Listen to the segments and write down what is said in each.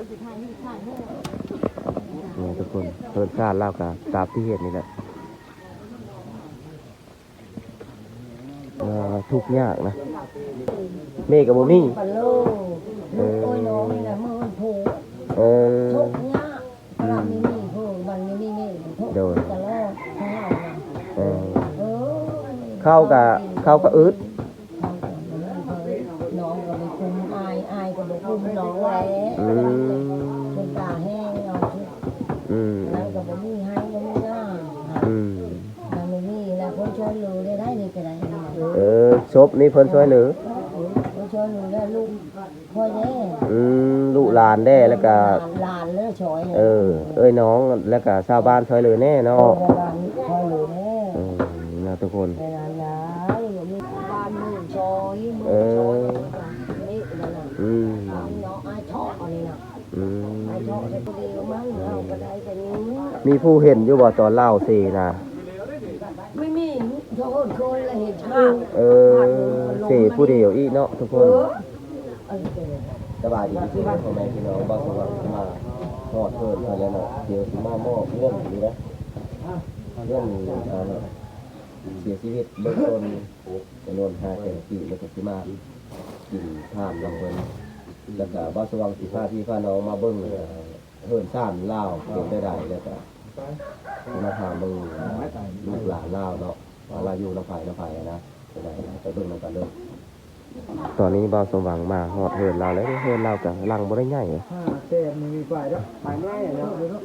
ນີ້ທຸກຄົນ ເຮືອນຊານລາວກະຕາມທີ່ເຫັນນີ້ແຫຼະ ເອີ ທຸກຍາກນະ ແມ່ກະບໍ່ມີ ເອີ ເອີ ທຸກຍາກ ອືມ ໂດຍ ຕະຫຼອດ ເອີ ເອີ ເຂົ້າກະ ເຂົ້າກະອຶດ ນ້ອງກະບໍ່ກຸ້ມອ້າຍ ອ້າຍກະບໍ່ກຸ້ມນ້ອງແຫຼະ ອືມ ຈົນຕາແຫ້ງເອົາ ອືມ ນັ້ນກະບໍ່ມີໄຮ່ບໍ່ມີນາ ອືມ ມັນບໍ່ມີແລ້ວ ຄົນຊ່ວຍເຫຼືອໄດ້ ໄດ້ນີ້ກະໄດ້ ເອີ ສົບນີ້ເພິ່ນຊ່ວຍເຫຼືອ ເອີ ຄົນຊ່ວຍເຫຼືອແລ້ວ ລູກ ຂ້ອຍເດ້ ອືມ ລູກຫຼານເດ້ ແລ້ວກະ ຫຼານເລີຍຊ່ອຍ ເອີ ເອີຍນ້ອງ ແລ້ວກະຊາວບ້ານຊ່ອຍເຫຼືອແດ່ເນາະ ເອີ ຊາວບ້ານຊ່ອຍເຫຼືອແດ່ ອືມ ນະທຸກຄົນ ແມ່ນອັນໃດ ບ້ານເມືອງຊ່ອຍ ເມືອງຊ່ອຍ ເອີ ນີ້ນະ ອືມ ເນາະ ອ້າຍເທາະອັນນີ້ນະ ອືມ ອ້າຍເທາະແຕ່ຜູ້ດຽວມັນ ເຮົາກະໄດ້ແຕ່ນີ້ ມີຜູ້ເຫັນຢູ່ບໍ່ຕອນລາວເສນະ? ບໍ່ມີ ເຂົາເອີ້ນຄົນລະເຫັນພາບ ເອີ ເສຜູ້ດຽວອີກເນາະທຸກຄົນ ເອີ ສະບາຍດີທຸກຄົນ ພໍ່ແມ່ພີ່ນ້ອງ ບ່າວສະຫວ່າງມາຮອດເຮືອນເພິ່ນແລ້ວເນາະ ດຽວຊິມາມອບເງິນຢູ່ເດ້ ເງິນ ອ່າ ເສຍຊີວິດເບື້ອງຕົ້ນຈຳນວນຫ້າແສນກີບ ແລ້ວກະຊິມາກິນທານນຳເພິ່ນ ແລ້ວກະບ່າວສະຫວ່າງຊິພາພີ່ພານ້ອງມາເບິ່ງ ເຮືອນຊານລາວເປັນແນວໃດ ແລ້ວກະຊິມາຖາມເບິ່ງລູກຫຼານລາວເນາະ ວ່າລາວຢູ່ນຳໃຜນຳໃຜຫັ້ນນະ ຈັ່ງໃດ ໄປເບິ່ງນຳກັນເດີ. ຕອນນີ້ບ່າວສົມຫວັງມາຮອດເຮືອນລາວແລ້ວເດ້ ເຮືອນລາວກະຫຼັງບໍ່ໄດ້ໃຫຍ່ ຫ້າແສນນີ້ມີໄປເນາະ ໄປແນ່ເນາະ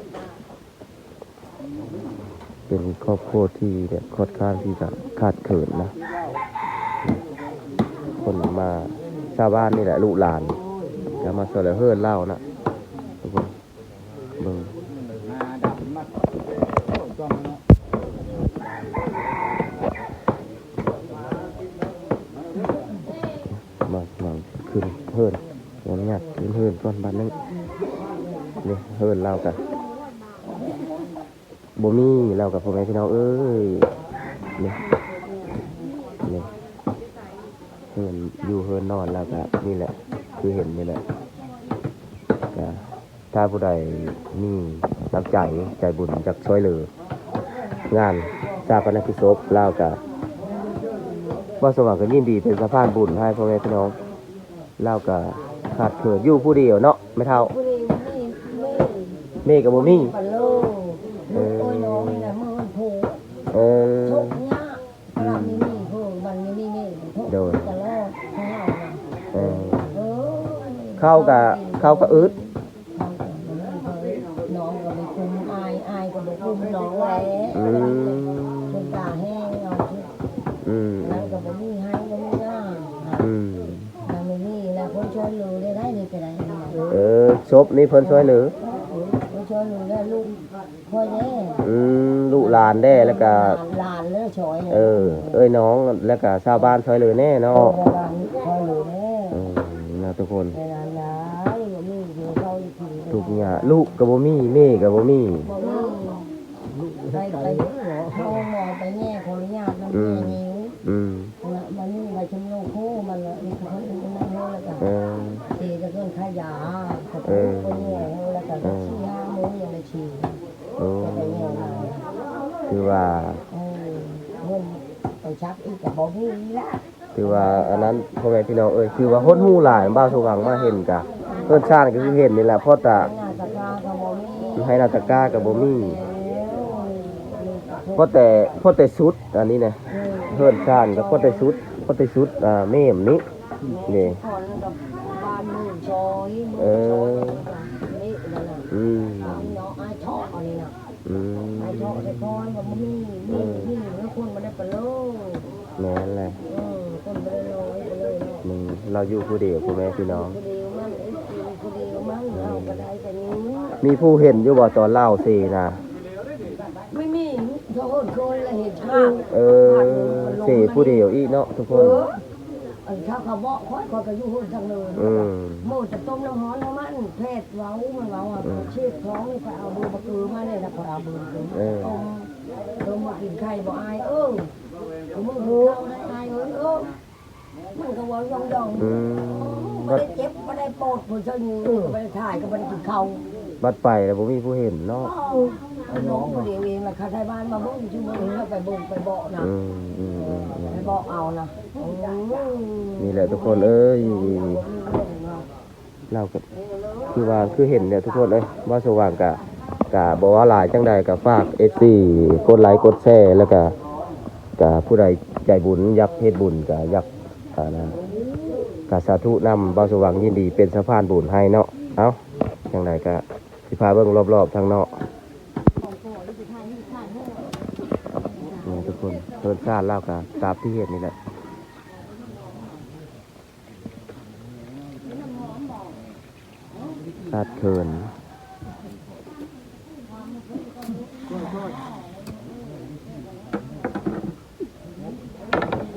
ເປັນຄອບຄົວທີ່ແບບຄ່ອນຂ້າງທີ່ຈະຂາດເຂີນນະ ຄົນມາ ຊາວບ້ານນີ້ແຫຼະ ລູກຫຼານກະມາຊ່ວຍເຫຼືອເຮືອນລາວນະ ທຸກຄົນ ເບິ່ງ ມາ ມາຂຶ້ນເຮືອນ ຂໍອະນຸຍາດຂຶ້ນເຮືອນກ່ອນບາດໜຶ່ງ ນີ້ເຮືອນລາວກະບໍ່ມີ ລາວກະ ພໍ່ແມ່ພີ່ນ້ອງເອີຍ ນີ້ ນີ້ ເຮືອນຢູ່ເຮືອນນອນ ແລ້ວກະນີ້ແຫຼະ ຄືເຫັນນີ້ແຫຼະ ກະ ຖ້າຜູ້ໃດມີນ້ຳໃຈໃຈບຸນຢາກຊ່ວຍເຫຼືອງານຊາປະນະກິດສົບ ລາວກະ ບ່າວສະຫວ່າງກະຍິນດີເປັນສະພານບຸນໃຫ້ພໍ່ແມ່ພີ່ນ້ອງ ລາວກະຂາດເຂີນຢູ່ຜູ້ດຽວເນາະ ແມ່ເຖົ້າ ຜູ້ດຽວ ແມ່ກະບໍ່ມີ ເອີ ເອີ ອືມ ໂດຍ ເອີ ເຂົ້າກະ ເຂົ້າກະອຶດ ນ້ອງກະບໍ່ກຸ້ມອ້າຍ ອ້າຍກະບໍ່ກຸ້ມນ້ອງແຫຼະ ອືມ ຈົນຕາແຫ້ງເອົາ ອືມ ນັ້ນກະບໍ່ມີໄຮ່ບໍ່ມີນາ ອືມ ມັນບໍ່ມີແລ້ວ ຄົນຊ່ວຍເຫຼືອໄດ້ນີ້ກະໄດ້ ເອີ ສົບນີ້ເພິ່ນຊ່ວຍເຫຼືອ ເອີ ຄົນຊ່ວຍເຫຼືອແລ້ວ ລູກ ຂ້ອຍເດ້ ອືມ ລູກຫຼານເດ້ ແລ້ວກະ ຫຼານເລີຍຊ່ອຍ ເອີ ເອີຍນ້ອງ ແລ້ວກະຊາວບ້ານຊ່ອຍເຫຼືອແດ່ເນາະ ເອີ ຊາວບ້ານຊ່ອຍເຫຼືອແດ່ ອືມ ນະທຸກຄົນ ແມ່ນອັນໃດ ບໍ່ມີຢູ່ເຂົາອີກ ທຸກຍາກ ລູກກະບໍ່ມີ ແມ່ກະບໍ່ມີ ບໍ່ມີ ໄປ ໄປ ເຮົາໝໍໄປແຍ່ ຂໍອະນຸຍາດນຳ ອືມ ແມ່ຍິງ ອືມ ລະມານີ້ໄປຊຳໂນໂຄ ມັນລະ ເອີ ເສຍແຕ່ເງິນຄ່າຢາ ເອີ ແລ້ວກະ ເອີ ສີ່ຫ້າມື້ຍັງໄດ້ສີ ໂອ້ ຖືວ່າ ເອີ ເງິນໄປຊັກອີກກະບໍ່ມີລະ ຖືວ່າອັນນັ້ນ ພໍ່ແມ່ພີ່ນ້ອງເອີຍ ຖືວ່າຫົດຫູ່ຫຼາຍ ບ່າວສະຫວ່າງມາເຫັນກະ ເຮືອນຊານກະຄືເຫັນນີ້ແຫຼະ ພໍ້ແຕ່ ໄຮ່ນາຕະກາກະບໍ່ມີ ພໍ້ແຕ່ ພໍ້ແຕ່ຊຸດ ອັນນີ້ນະ ເຮືອນຊານກະພໍ້ແຕ່ຊຸດ ພໍ້ແຕ່ຊຸດ ອ່າ ແມ່ມນີ້ ນີ້ ເອີ ອືມ ອືມ ແມ່ນແຫຼະ ອືມ ລາວຢູ່ຜູ້ດຽວ ພໍ່ແມ່ພີ່ນ້ອງ ມີຜູ້ເຫັນຢູ່ບໍ່ຕອນລາວເສນະ? ບໍ່ມີ ເຂົາເອີ້ນຄົນລະເຫັນພາບ ເອີ ເສຜູ້ດຽວອີກເນາະທຸກຄົນ ເອີ ອັນເຂົາ ເຂົາບອກຂ້ອຍ ຂ້ອຍກະຢູ່ເຮືອນທາງເນີນ ອືມ ມື້ຕະຕົ້ມນ້ຳຮ້ອນໃຫ້ມັນ ແພດເວົ້າ ມັນເວົ້າວ່າ ເອີ ເຊບທ້ອງນີ້ ຂ້ອຍເອົາເບີບັກເກີມາແດ່ ລະຂ້ອຍເອົາເບີເກີ ເອີ ຕົ້ມ ຕົ້ມມາກິນໄຂ່ບໍ່ອ້າຍເອີຍ ມື້ກິນເຂົ້າໄດ້ອ້າຍເອີຍ ເອີ ມັນກະເວົ້າຢອງໆ ອືມ ບໍ່ໄດ້ເຈັບ ບໍ່ໄດ້ປວດ ຜູ້ຊຶ້ງ ເອີ ບໍ່ໄດ້ຖ່າຍ ກໍບໍ່ໄດ້ກິນເຂົ້າ ບັດໄປແລ້ວບໍ່ມີຜູ້ເຫັນເນາະ. ເອີ ນ້ອງຜູ້ດຽວເອງລະ ຄັນໄທບ້ານມາເບິ່ງ ຊິເບິ່ງ ເຮົາໄປເບິ່ງໄປເບາະນະ ອືມ ອືມ ອືມ ອືມ ໄປເບາະເອົານະ. ໂອ້ ນີ້ແຫຼະທຸກຄົນເອີຍ ລາວກໍຄືວ່າ ຄືເຫັນແຫຼະທຸກຄົນເອີຍ ບ່າວສວ່າງກະ ກະບໍ່ວ່າຫຼາຍຈັ່ງໃດ ກະຝາກເອັຟຊີກົດໄລກົດແຊ ແລ້ວກະ ກະຜູ້ໃດໃຈບຸນຢາກເຮັດບຸນ ກະຢາກ ກະນັ້ນ ກະສາທຸນຳ ບ່າວສວ່າງຍິນດີເປັນສະພານບຸນໃຫ້ເນາະ. ເອົ້າ ຈັ່ງໃດກະຊິພາເບິ່ງລອບໆທາງນອກ ນີ້ທຸກຄົນ ເຮືອນຊານລາວກະຕາມທີ່ເຫັນນີ້ແຫຼະ. ຂາດເຂີນ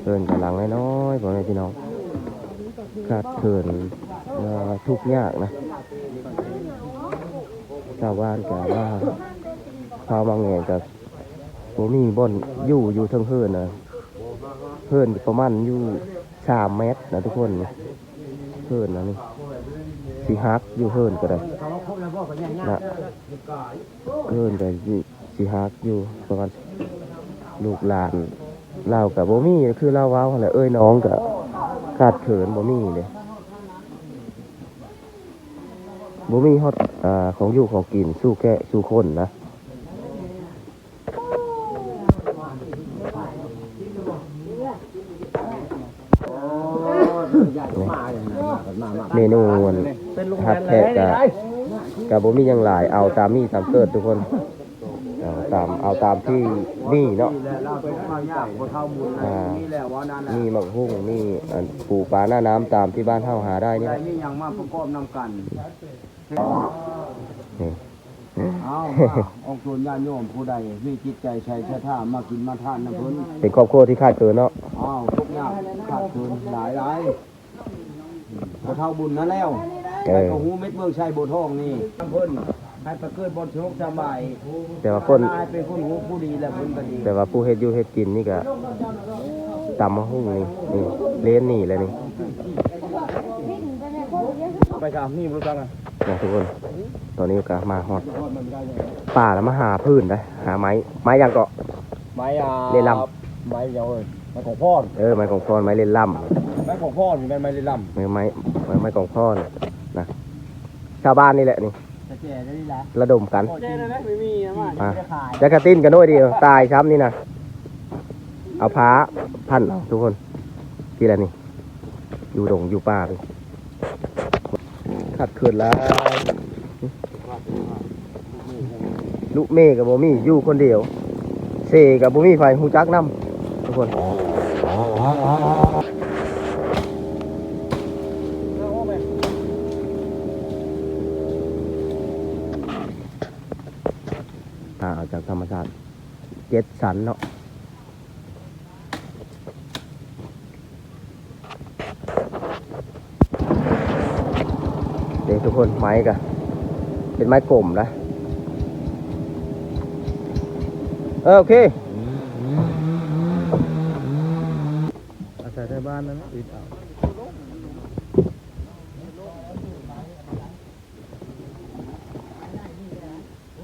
ເຮືອນກະຫຼັງນ້ອຍໆ ພໍ່ແມ່ພີ່ນ້ອງ ຂາດເຂີນ ເອີ ທຸກຍາກນະ. ຊາວບ້ານກະວ່າ ຊາວບາງແຫ່ງກະບໍ່ມີບ່ອນຢູ່ ຢູ່ເທິງເຮືອນນະ ເຮືອນປະມານຢູ່ ສາມແມັດນະທຸກຄົນ ເຮີນອັນນີ້ຊິຫັກຢູ່ ເຮີນກໍໄດ້ນະ ເຮີນກໍຊິຫັກຢູ່ ເພາະວ່າລູກຫຼານລາວກໍບໍ່ມີ ຄືລາວເວົ້າຫັ້ນແຫຼະ ເອື້ອຍນ້ອງກໍຂາດເຂີນ ບໍ່ມີເດ້ ບໍ່ມີຮອດ ອ່າ ຂອງຢູ່ຂອງກິນສູ່ແກະສູ່ຄົນນະ. ເມນູອັນຮັບແຂກກະ ກະບໍ່ມີຫຍັງຫຼາຍ ເອົາຕາມມີຕາມເກີດທຸກຄົນ ເອົາຕາມ ເອົາຕາມທີ່ມີເນາະ ອ່າ ມີໝາກຫຸ່ງ ມີອັນປູປາໜ້ານ້ຳຕາມທີ່ບ້ານເຮົາຫາໄດ້ນີ້ແຫຼະ ມີຫຍັງມາປະກອບນຳກັນ ນີ້ ເອົາ ອອກຕົນຍາດໂຍມຜູ້ໃດມີຈິດໃຈໃສສັດທາມາກິນມາທານນຳເພິ່ນ ເປັນຄອບຄົວທີ່ຂາດເຂີນເນາະ ເອົາ ທຸກຍາກຂາດເຂີນຫຼາຍໆ ບໍ່ເທົ່າບຸນນັ້ນແລ້ວ ເອີ ໃຜກໍຮູ້ເມັດເມືອງໄຊໂບທອງນີ້ນຳເພິ່ນ ໃຫ້ໄປເກີດບ່ອນສະຫງົບສະບາຍ ແຕ່ວ່າຄົນ ໃຫ້ເປັນຄົນຮູ້ຜູ້ດີແລ້ວເພິ່ນກໍດີ ແຕ່ວ່າຜູ້ເຮັດຢູ່ເຮັດກິນນີ້ກໍຕຳໝາກຫຸ່ງນີ້ ນີ້ເລນນີ້ແຫຼະນີ້ ໄປສາມນີ້ບໍ່ຮູ້ຈັກນະ ນະທຸກຄົນ ຕອນນີ້ກໍມາຮອດປ່າແລ້ວ ມາຫາຟືນໄດ໋ ຫາໄມ້ ໄມ້ຫຍັງເກາະ ໄມ້ ອ່າ ເລນລຳ ໄມ້ຫຍັງເອີຍ ໄມ້ກອງພອນ ເອີ ໄມ້ກອງພອນ ໄມ້ເລນລຳ ໄມ້ກອງພອນ ແມ່ນໄມ້ເລນລຳ ເອີ ໄມ້ ໄມ້ ໄມ້ກອງພອນນະ ຊາວບ້ານນີ້ແຫຼະນີ້ ລະດົມກັນ ອ່າ ຈັກກະຕິນກະໜ່ວຍດຽວ ຕາຍຊ້ຳນີ້ນະ ເອົາຜ້າພັນເອົາທຸກຄົນ ທີ່ລະນີ້ ຢູ່ດົງຢູ່ປ່ານີ້ ຂາດເຂີນຫຼາຍ ລູກເມກໍບໍ່ມີ ຢູ່ຄົນດຽວ ເສກໍບໍ່ມີໃຜຮູ້ຈັກນຳ ທຸກຄົນ ຖ້າເອົາຈາກທຳມະຊາດ ເຈັດສັນເນາະ ເດ້ທຸກຄົນ ໄມ້ກະເປັນໄມ້ກົມນະ ເອີ ໂອເຄ ອາໄສໄທບ້ານນັ້ນ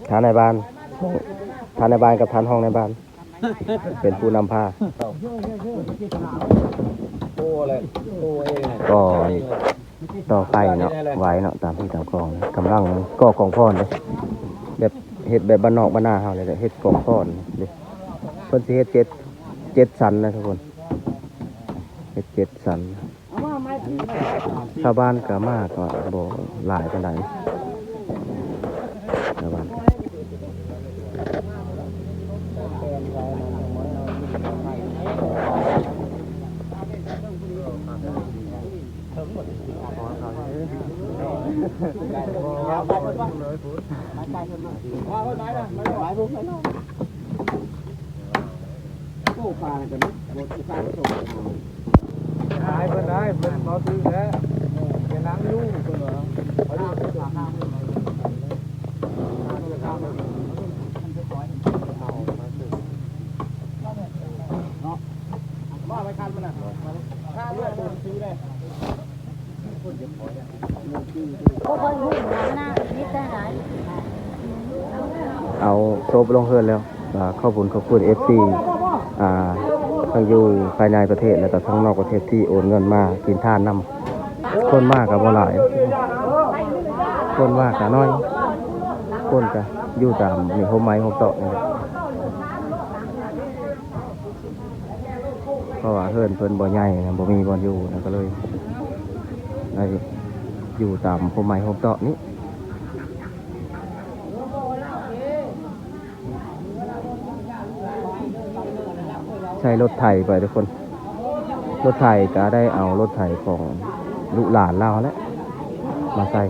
ທ່ານນາຍບ້ານ ທ່ານນາຍບ້ານກັບທ່ານຮອງນາຍບ້ານ ເປັນຜູ້ນຳພາ ກໍຕໍ່ໄກ່ເນາະ ໄວ້ເນາະ ຕາມທີ່ຕາມຄອງ ກຳລັງກໍ່ກອງຟອນເດ້ ແບບເຮັດແບບບ້ານນອກບ້ານນາເຮົານີ້ແຫຼະ ເຮັດກອງຟອນເດ້ ເພິ່ນຊິເຮັດເຈັດ ເຈັດສັນນະທຸກຄົນ ເຮັດເຈັດສັນ ຊາວບ້ານກະມາກະບໍ່ຫຼາຍປານໃດ ຊາວບ້ານ ໂອ້ ປານັ້ນກໍບໍ່ ບໍ່ການໂຕ ຂາຍເພິ່ນໄດ້ ເພິ່ນເວົ້າຖືກແລ້ວ ໄປນັ່ງຢູ່ເພິ່ນວ່າ ເຂົາຢູ່ ເນາະ ວ່າໄວ້ຄັນມັນນະ ຄ່າເລືອດໂດນຊື້ໄດ້ ຄົນຈະຂໍ ເອົາສົບລົງເຮືອນແລ້ວ. ກໍຂອບຄຸນ ຂອບຄຸນເອັຟຊີ ອ່າ ທັງຢູ່ພາຍໃນປະເທດ ແລ້ວກໍທັງນອກປະເທດທີ່ໂອນເງິນມາກິນທານນຳ. ຄົນມາກໍບໍ່ຫຼາຍ ຄົນມາກໍໜ້ອຍ ຄົນກໍຢູ່ຕາມນີ້ ຮົ່ມໄມ້ຮົ່ມຕອກນີ້ແຫຼະ. ເພາະວ່າເຮືອນເພິ່ນບໍ່ໃຫຍ່ນະ ບໍ່ມີບ່ອນຢູ່ນະ ກໍເລີຍໄດ້ຢູ່ຕາມຮົ່ມໄມ້ຮົ່ມຕອກນີ້. ໃຊ້ລົດໄຖໄປທຸກຄົນ ລົດໄຖກໍໄດ້ເອົາລົດໄຖຂອງລູກຫຼານລາວຫັ້ນແຫຼະມາໃສ່.